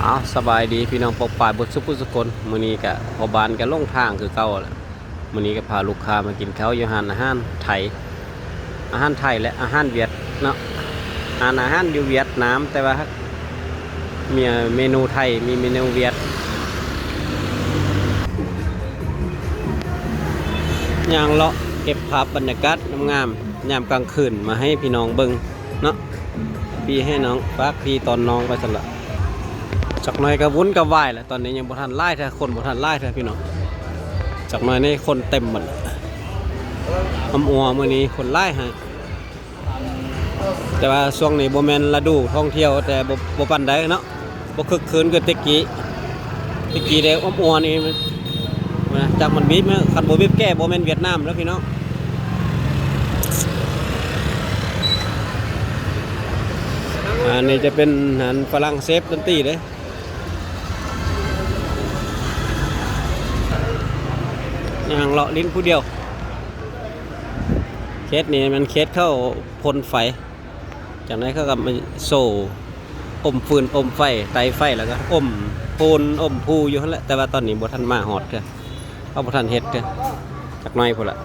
ເອົາ ສະບາຍດີພີ່ນ້ອງປ້ອງປາຍເບິດສຸຜູ້ສຸຄົນ. ມື້ນີ້ກະພໍ່ບ້ານກະລົງທາງຄືເກົ່າແຫຼະ. ມື້ນີ້ກະພາລູກຄ້າມາກິນເຂົ້າຢູ່ຮ້ານອາຫານໄທ ອາຫານໄທ ແລະ ອາຫານຫວຽດເນາະ. ຮ້ານອາຫານຢູ່ຫວຽດນາມ ແຕ່ວ່າມີເມນູໄທ ມີເມນູຫວຽດ. ຍ່າງເລາະເກັບພາບບັນຍາກາດງາມໆ ຍາມກາງຄືນມາໃຫ້ພີ່ນ້ອງເບິ່ງເນາະ. ພີ່ໃຫ້ນ້ອງ ຝາກພີ່ຕອນນ້ອງໄປຊັ້ນລະ. ຈັກໜ່ອຍກະວຸ້ນກະວາຍລະ. ຕອນນີ້ຍັງບໍ່ທັນຫຼາຍເທື່ອ ຄົນບໍ່ທັນຫຼາຍເທື່ອພີ່ນ້ອງ. ຈັກໜ່ອຍນີ້ຄົນເຕັມໝົດລະ. ອຳອັວມື້ນີ້ຄົນຫຼາຍໃຫ້ ແຕ່ວ່າຊ່ວງນີ້ບໍ່ແມ່ນລະດູທ່ອງທ່ຽວ ແຕ່ບໍ່ ບໍ່ປານໃດເນາະ. ບໍ່ຄຶກຄື້ນຄືແຕ່ກີ້. ແຕ່ກີ້ໄດ້ອຳອັວນີ້ ນະ ຈັກມັນບີບ ຄັນບໍ່ບີບແກ້ບໍ່ແມ່ນຫວຽດນາມແລ້ວພີ່ນ້ອງ. ອັນນີ້ຈະເປັນອັນຝຣັ່ງເຊຟດົນຕີເດ້. ຍ່າງເລາະຫຼິ້ນຜູ້ດຽວ. ເຂດນີ້ແມ່ນເຂດເຂົາພົ່ນໄຟ. ຈັ່ງໃດເຂົາກະມາໂຊ ອົມຟືນອົມໄຟ ໄຕ່ໄຟ ແລ້ວກະອົມໂພນອົມພູຢູ່ຫັ້ນແຫຼະ. ແຕ່ວ່າຕອນນີ້ບໍ່ທັນມາຮອດເທື່ອ ເຂົາບໍ່ທັນເຮັດເທື່ອ. ຈັກໜ່ອຍພຸ້ນລະ.